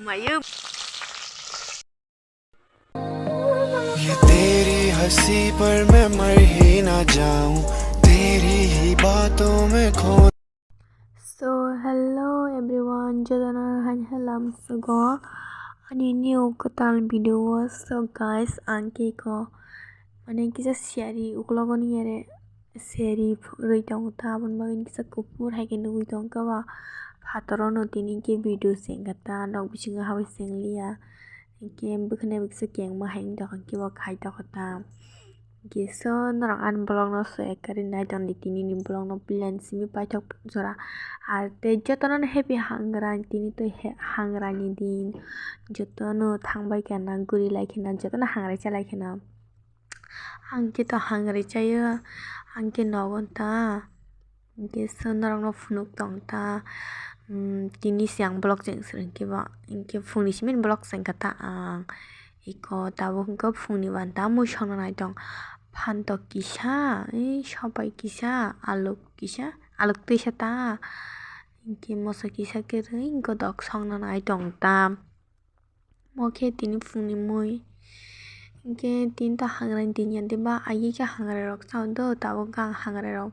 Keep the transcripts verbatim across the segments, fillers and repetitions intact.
ये तेरी हंसी पर मैं मर ही ना जाऊं, तेरी ही बातों में खो So, hello everyone, jotono hai hai lamsogo ani new kwtal video o. So guys, ang khe ko mane kisa siyari uklogo ni ere seri rwi tongo ta, aboni bagwi kisa kuphur hai khe nugwi tongo ba. Phataro no tini khe video sengkha ta, nok bisingo habwi sengliya. Hinkhe bwkhwnai bai kisa kengma hai wngtokha, hinkhe bo khai tokha ta. Hinkhe so norok ani vlog no so ekari nai tongdi, tini ni vlog no plan simi paithak jora. Ar tei jotono no happy Hangrani, tini to he-, Hangrani din. Jotono thangbai khe na, guri lai khe na, jotono hangrai cha lai khe na. Ang khe to hangrai chayo, ang khe nogo ta, hinkhe so norokno phunuk tong ta, um, tini se ang vlog cheng srwng khe ba, hinkhe phungni simi vlog cheng kha ta ang, eko tabuk hinkhe phungni banta mui songna nai tong, phantok kisa, ei sopai kisa, aluk kisa, aluk twisa ta, hinkhe moso kisa kwrwi godok songna nai tong ta. Mo khe tini phungni mui. Hinkhe tini ta hangrai din ya de ba, aye khe hangrai rok chao do, tabuk ang hangrai rok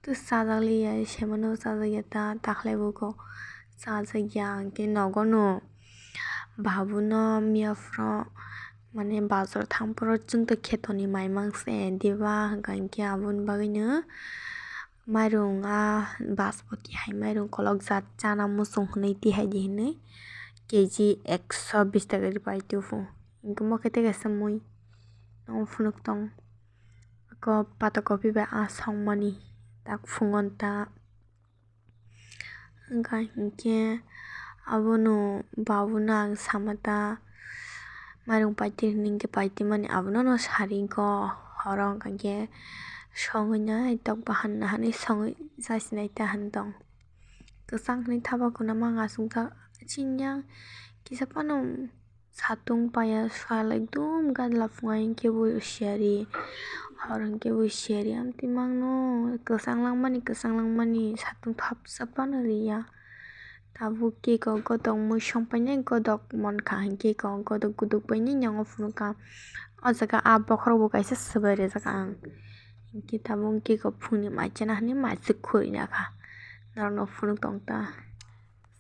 twi chajak liya, semano chajak ya ta, takhwlai buko chajak ya, hinkhe nogo no babu no miya phuru mane bazar thang phuru chwng to kheto ni mai mang se de ba, hinkhe aboni bagwi no Mairung a baspoti hai mairung kolokjak chana muchung hinwi tihai di hinwi K G ekso bish taka ri pai tubu. Hinkhe mo khe tei kaisa mui phunuk tong. Eko pata kopi bai a songmani tak phungon ta. Wngkha hinkhe abono babuno ang sama ta, mairung paitwi hinwi hinkhe paitwi mani abono no sari go horo, wngkha hinkhe songwi nai tok bahan naharnwi songwi chasinai ta hinwi tong. Kwchang hinwi thapa khuna ma ang achukjak, chini yang kisa phano. Satung paya sal ekdum gadla phunga hinkhe bo siyari. Hor hinkhe bo siyari amtwi mangno kwchang langmani, kwchang langmani satung thapsa phano riya. Tabuk khe kok godok mui songpainai godok mankha hinkhe kok godok guduk painai yango phunukha. O jaga a bokhorok bo kaisa swbai rijak ang. Hinkhe tabuk khe kok phungni mai chana hinwi mai swk khurina kha. Norokno phunuk tong ta.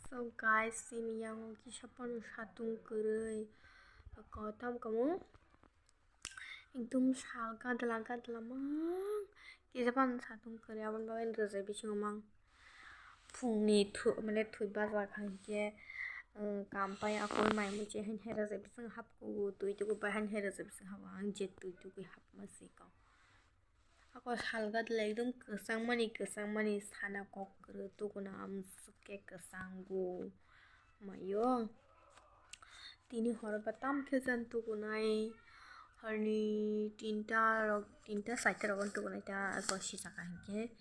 So guys, chini yango kisa phano satung kwrwi. Kotham kamo ekdum sal gadla gadla mang kisa phano satung kwrwi, aboni bagwi rwjak bisingo mang phungni thu-, mane thwi bajak hinkhe, um, kam pai akoi mai mui se haino rwjak bisingo hapkho twi tuku bai haino rwjak bisingo hapkha ang je twi tukui hapma se kok. Ako salga dwla ekdom kwchangmani, kwchangmani sana kok kwrwi tukuna amswk khe kwchango maio. Tini horo ba tam khe jan tukunai horni tinta rok, tinta chaita rok tukunai ta ako sijaka hinkhe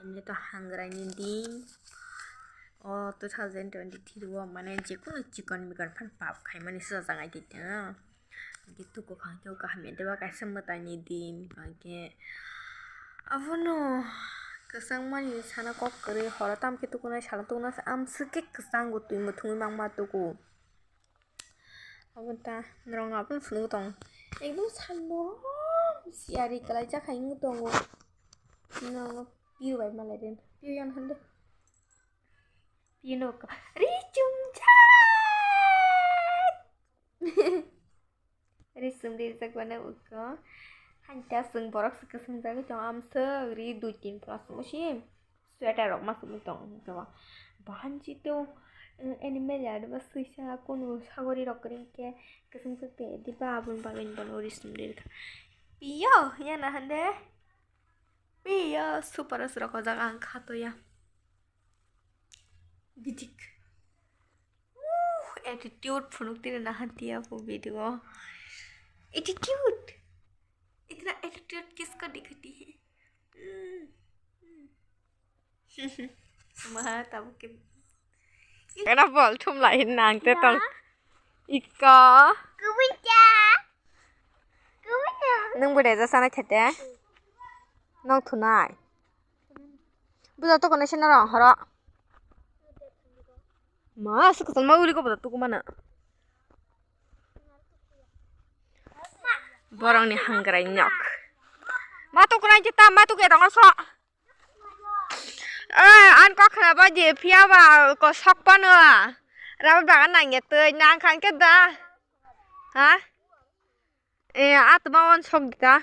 emni to hangraini din o two thousand twenty three o mane jekunu chikon mikon phano pap khaimani sijak ai tita. Hingke tuku kha hingke o kaham ya deba kaisa mwtai ni din hingke abono kwchangmani sana kok kwrwi horo tamo khe tukunai salo tukunai amswk khe kwchango twi muthungwi mangma tuku. Abo ta norok abono phunuk tong ekdom sal norom siyari kwlaijak hai wng tongo. Norok piu bai malai den piu yang hande. Piu no ka ri chumjak. Ri sum ri jak mane uko. Hanta sung borok se kwsang jagwi tongo amswk ri dui tin plus musi. Sweater rok ma sumui tong khe ba. Bahan chito, um, animal ya deba swisa kunu sagori rok ring khe kwsang swk te diba aboni bagwi bono ri sum ri rikha. Piyo ya na hande. Piyo super as rok o jaga ang khato ya. Gidik. Uh, attitude phunuk tini nahan tiya po video. Attitude. Itna attitude kisko dikhati hai? Hmm. Hmm. Maha tabu ke. Kana bol thum lai hin nang te tong. Iko. Kubucha. Kubucha. Nung bude ja sana khete. Nong thunai. Buda to kono sino rong horo. Ma, aswk kwchangma uri kok bo tuku mana. Borokni hangrai nok. Ma tuku nai ta, ma tuku ya tongo so. Eh, an kok khna ba je phiya ba ko sok pano. Rubber bagan nang ya twi nang khang ke da. Ha? Eh, atma on sok da.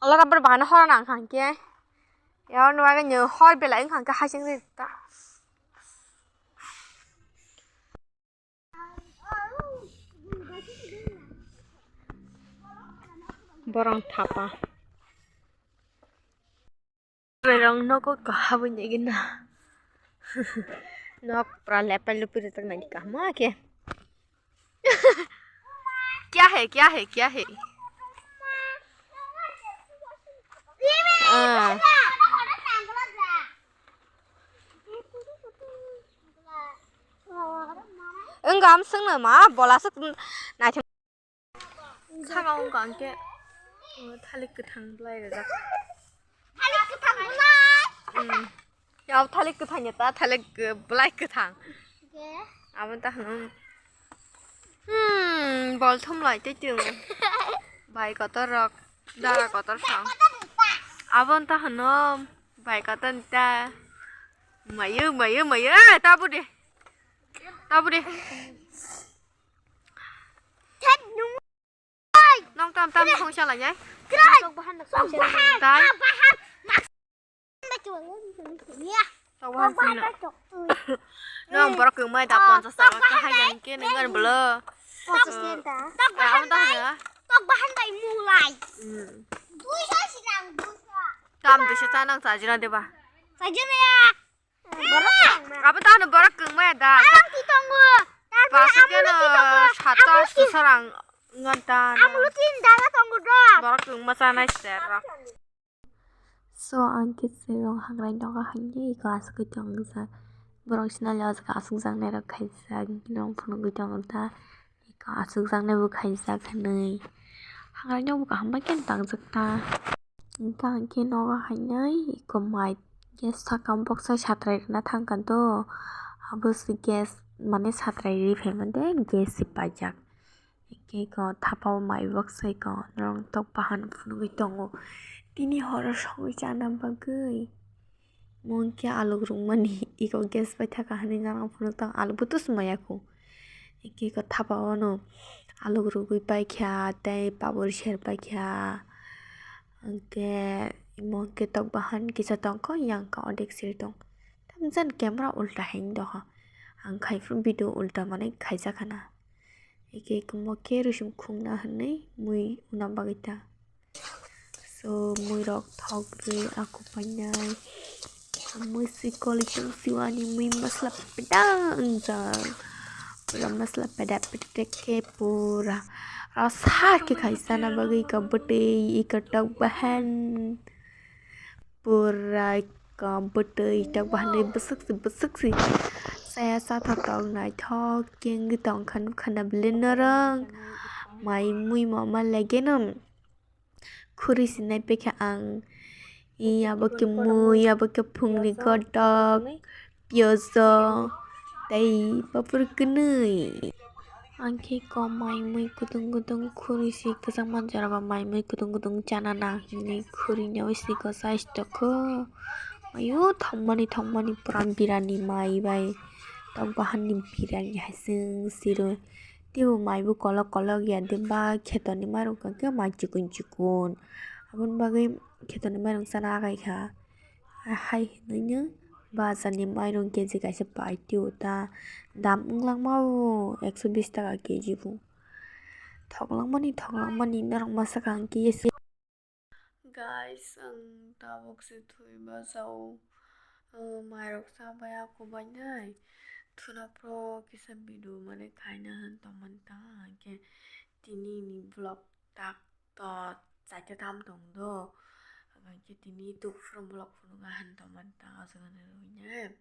Ala rubber bagan hor nang khang ke. Ya on wa ga nyo hor belai khang ke hasing de ta. Borong thapa. Borong nogo kahabwi nigina. Nok pura lepai lupi retak nai kahma ke. Kya hai, kya hai, kya hai? Ah. Wngkha am swngno ma bola swk naithok. Saka wngkha hwnkhe, uh, thalik kwthang bwlai rijak. Thalik kwthang bwlai? Hmm. Yao thalik kwthang ya ta, thalik, uh, bwlai kwthang. Hwnkhe? Abo ta hwno. Hmm, bol thum lai tei chwng. Bai kotor rok, dara kotor sang. Abo ta hwno, bai kotor ta. Mayo, mayo, mayo, eh, tabu de. Tabu de. Nong tam tam khong salai nai. Tok bahan tok bahan. Tok bahan. Tok bahan sini. Nong borok kwng mai da ponchas taka kahai yang ke neng kan belo. Ponchas taka. Tok bahan bai. Tok bahan bai mulai. Hmm. Duiso silang duiso. Tam duiso ta nang sajira deba. Sajira ya. Abo ta hwno borok kwngmaya da. Arang ti tongo. Pasuk keno satas kusarang ngan ta. Amlo tin dara tongo do. Borok kwngma chanai ser rok. So ang khe sirong hangrai nogo hainwi iko asugwi tongjak. Borok sinali o jaga asukjaknai rok khaijak, nong phunugwi tongo ta. Iko asukjaknai bo khaijak hinwi. Hangrai no bo kaham bai khe tangjak ta. Hwnkhe ang khe nogo hainai iko mai khe saka boksa satrai rwna thangkha do. Abo se gas mane satrai ri phaima de gas se paijak. Hwnkhe iko thapa o mai boksa iko norok tok bahan phunugwi tongo. Tini horo songwi chana bagwi. Mo hwnkhe aluk rwngmani iko gas paithaka hinwi norok phunuk tong aluk butus maya kho. Hwnkhe iko thapa o no aluk rwgwi paikha tei pabor ser paikha. Hwnkhe imo hwnkhe tok bahan kisa tongkho yang khe odek siri tong. Tamjani camera ulta hai wng doha. Ang khai phuru video ulta manwi khaijak khana. Hwnkhe iko mo khe rwsong khungna hinwi mui una bagwi ta. So, mui rok thok rwi aku painai. Mui si koli tong siwani mui masla peda wngjak. Pura masla peda peda khe pura rasa khe khai sana bagwi iko bwtwi iko tok bahan. Pura iko bwtwi tok bahan bwswk si bwswk si. Saya sa thok tok naithok khe wngwi tong kha nukha na bwlwi norok. Mai mui mama lege no. Khuri sinai pekha ang. Abo khe mui, abo khe phungni kotok, piyojo, tei papur kwnwi. Ang khe ko mai mui kutung kutung khuri si kwchangma jora ba mai mui kutung kutung chana nang hinwi khuri no si ko size tokho. Ayo thongmani thongmani pura birani mai bai tok bahan ni birani hai sing siro. Teibo mai bo kolok kolok ya, de ba kheto ni mairung khe mai chikon chikon. Aboni bagwi kheto ni mairung chana agai kha. Hai hinwi no bazar ni mairung K G kaisa pai tio ta. Dam wng langma o ekso bis taka K G bo. Thok langmani, thok langmani norok masa kha ang khe. Guys, ang tabuk se thwi bachao, uh, mairok cha bai ako bainai. Thuna pro kisa video mane khaina han tongmani ta, hwnkhe tini ni vlog tak to chaita tam tong do. Hwnkhe tini tuk phuru vlog phunukna han tongmani ta, o jaga ni rwina.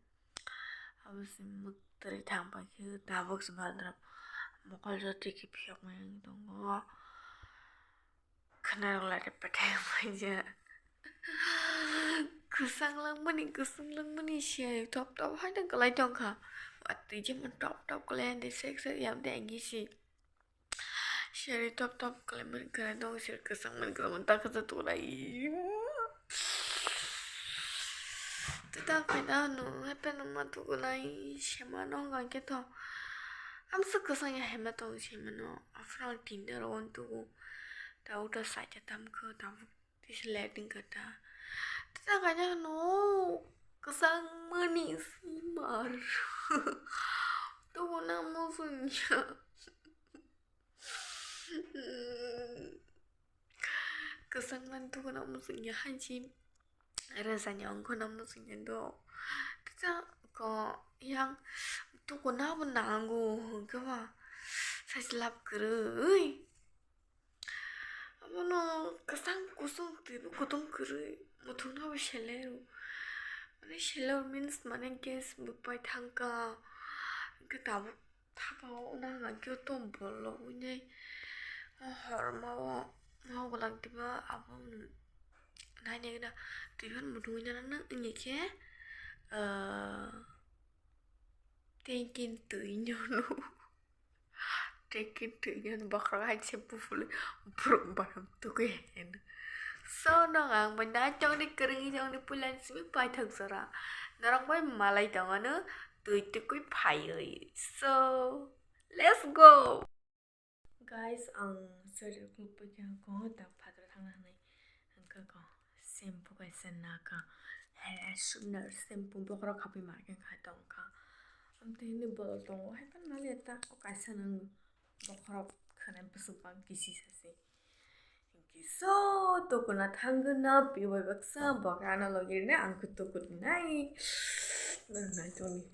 Abo se mwktwrwi thang paikhe tabuk se bathroom mokol jotoi khe phiyokmani wng tongo. Khwnarok lai rw paithak paijak. Kwchang langmani, kwchang langmani se thop thop haino kwlai tongkha. Atwi jemon top top kwlai de sek sek yam de engi si. Seri top top kwlai mani kwlai dong, seri kwchang mani kwchang mani ta khacha turai. Tita khaina no hepe no ma tukunai sema no hwnkha khe to. Amsa kwchang ya hema tong sema no. Afro tinda ro on tuku. Ta uta saita tam kho ta. Tisa lighting kata. Tisa kanya no kesang mani simar. Tuku na musunya. Kesang man tuku na musunya hanji. Reza nyong ko na musunya do. Tisa ko yang tuku na bu nangu hwnkhe ba. Sai lap kwrwi. Abono kwchang kusung twibo kutung kwrwi muthungno bo selero. Mane selero means mane gas bo pai thangkha. Hwnkhe tabuk thapao nang hwnkhe tom bollo wngnai. O hormao ma ugulak diba abo nainai gana twibo muthungwi nana wngya khe, ah, tankin twi nyono. Trekking twi nyono bokhorok hai se buphului borok baram tugui heno. So, no ang bai na chongni kwrwngwi chongni puilani simi paithak jora. Norok bai malai tongano twi tukui phaiwi. So, let's go! Guys, ang sweater khuluk paikha, ang kok tak phataro thangna hwnwi. Hwnkhe kok shampoo kaisa naka, hair softener shampoo bokhorok khapui market khai tongkha. Amtwi hwnwi bottle tongo, hai phano naliya ta, o kaisa nang bokhorok khwnai bwswk bang kisi sase. Hwnkhe so tukuna thangwi no piui baksa bokhorokno logi rwna ang khe tuku rwnai. Naitoni.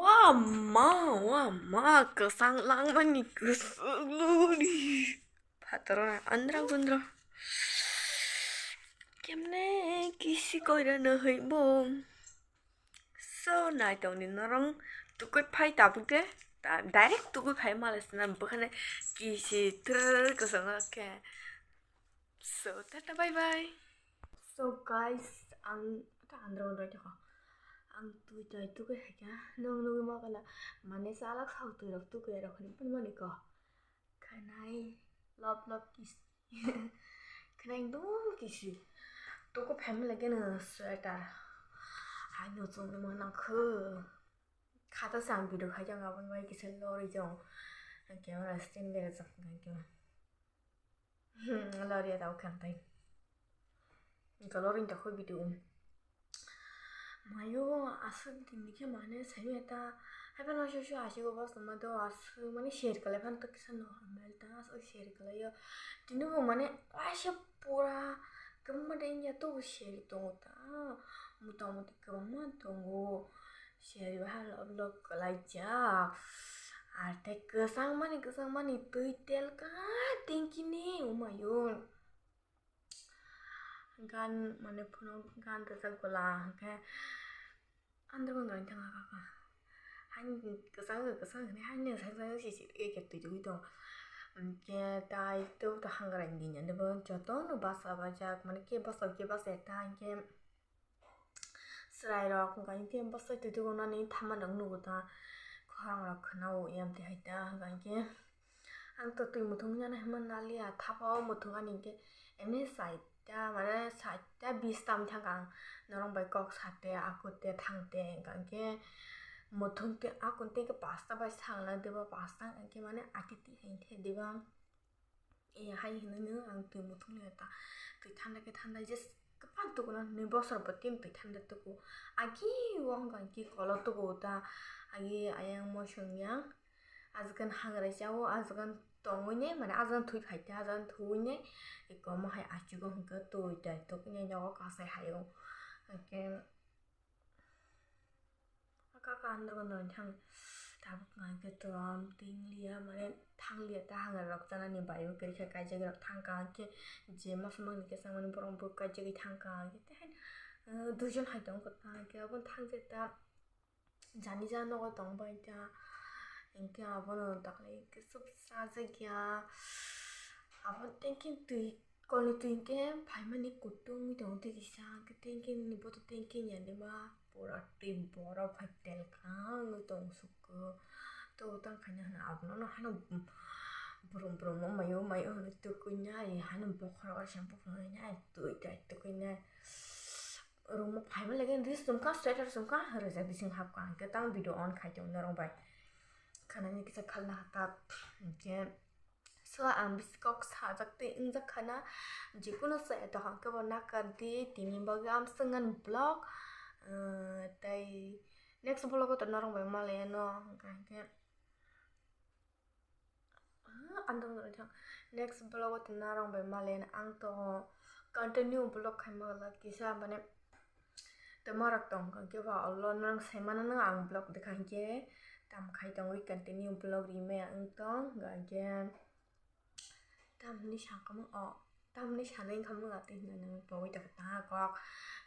Wama, wama, kwchang langmani kwchwk luri. Phataro andra gundra. Kemne kisi koirano hwibong. So, naitongni norong tukui phai tabuk de. Ta-, direct tukui phai male sina bukhane kisi trrr kwchang khe. So, tata bye bye. So guys, ang ta andro andro thokha. Ang twi tai tukui haikha. Nong nugui ma kala mane salak sao twi rok tukui rok ni pun mani ko. Khanai lop lop kisi. Khanai ekdom kisi. Tuku family gana sweater. Hai no chung ma nang khu. Khata sang video khai jang abang bai kisa lori jong. Camera stand bera jak ngai kyo. Hmm, lori ya tau kang tai. Kalau ring tak khui video. Mayo aswk dini khe mane sai ta. Hai phano shu shu asi go bas ma do aswk mane share kalai phan to kisa no hamel ta aswk share kalai yo. Tini bo mane aisa pura kemma de ya to share tongo ta. Mota moti kemma tongo. Share bahal vlog kalai jak. Ar te kwchang mani kwchang mani twi tel ka tingkini umayun. Gan mane phunuk gan rwjak bwla hwnkhe androgo nai thang kha kha. Haini kwchang kwchang hwnwi haini sak sak si si eke twi twi tong. Hwnkhe tai tei to hangra ni nani bo jotono basa bajak mane ke basa ke basa ta hwnkhe chwrai rok hwnkhe hwnkhe basa twi twi gonani thaman rok nugo ta khorang rok khwnao yam twi hai ta hwnkhe hwnkhe. Ang to twi muthung nana hima naliya, thapa o muthung ani hwnkhe ene saita, mane saita bis tam thang ang norong bai kok sate, akute thangte, hwnkha hwnkhe muthung te akun te khe pasta bai thang na diba, pasta hwnkhe mane ati ti hai the diba. E hai hinwi no ang twi muthung liya ta, twi thanda khe thanda just kwpan tuku no, nwi bosor bo tin twi thanda tuku, agi o hwnkha hwnkhe kolo tuku ta, agi ayang mosong yang. Ajagani hangrai chao, ajagani tongwi ne, mane ajagani thwi phai te, ajagani thwi ne, eko omo hai achugo hwnkhe twi tai tokni nogo kasai hai o. Hwnkhe kaka androgo nai thang, tabuk hwnkhe tong tingliya, mane thangliya ta hangrai rok chanani bai o kwrwi khe kaijagwi rok thangkha, hwnkhe je masa mangni khe changmani borok bo kaijagwi thangkha, hwnkhe tei hai, eh, duijon hai tongo ta, hwnkhe abono thangjakta. Jani ja nogo tong bai ta, hwnkhe abono dakhli khe sub sajak ya, abo tei khe twi Kolni twi hwnkhe phaimani kutung wngwi tongo tei kisa, hwnkhe tengkhe nini boto tengkhe ya deba pura twi borok phai telkha wngwi tong sukgo. To tang khaina hwnwi abono hano brum brum mayo mayo hwnwi tukui nai, hano bokhorok asa buphang nai twi tai tukui nai. Room o phaima lagi ris chumkha, sweater chumkha, rwja bising hapkha, hwnkhe tang video on khai tongo norok bai. Khanani kisa khalna hata, hwnkhe so ang bisi kok sajak tei wngjak khana, jikunu chaya tong hwnkhe bo nakar di, tini bagwi amswk ngan vlog, ah, tei next vlog o to norok bai malai ano, hwnkhe Ah, ang tong tong thang. Next vlog o tini narong bai malen ang to continue vlog khai ma la kisa mane tamo rok tong khe ba olo nang sai mano no ang vlog de khai khe tam khai tong wi continue vlog ri me ang tong ga khe tam ni sakamo o tam ni sanai khamung ati hinna nang pogwi ta ta kok.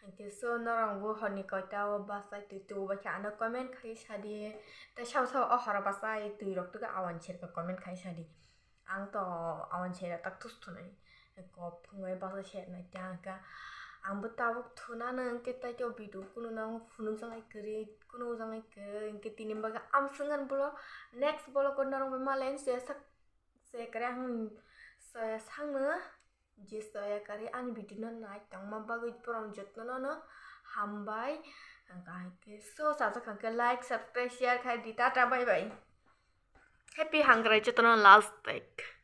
Hwnkhe so norong bo horni koita o bachai twi tubu bai khe ano comment khai sadi. Tei sabo sabo o horo bachai twi rok twi awan serka comment khai sadi. Ang to awan sera tak thus thunai. Kop phungai bachai sernai tei ang kha ang bo tabuk thunano hwnkhe tei khe video kuno nang phunuk jang ai kwrwi kuno jang ai kwrwi hwnkhe tini bagwi amswk ngan vlog next vlog o norong bai malai se sak se kwrwi ang se sakno. Je soya kari ani video no nai tongma bagwi borok jotto no no hambai. Ang kahai khe so sajak kha khe like, subscribe, share khai di. Tata, bye bye. Happy hangrai jotto no last take.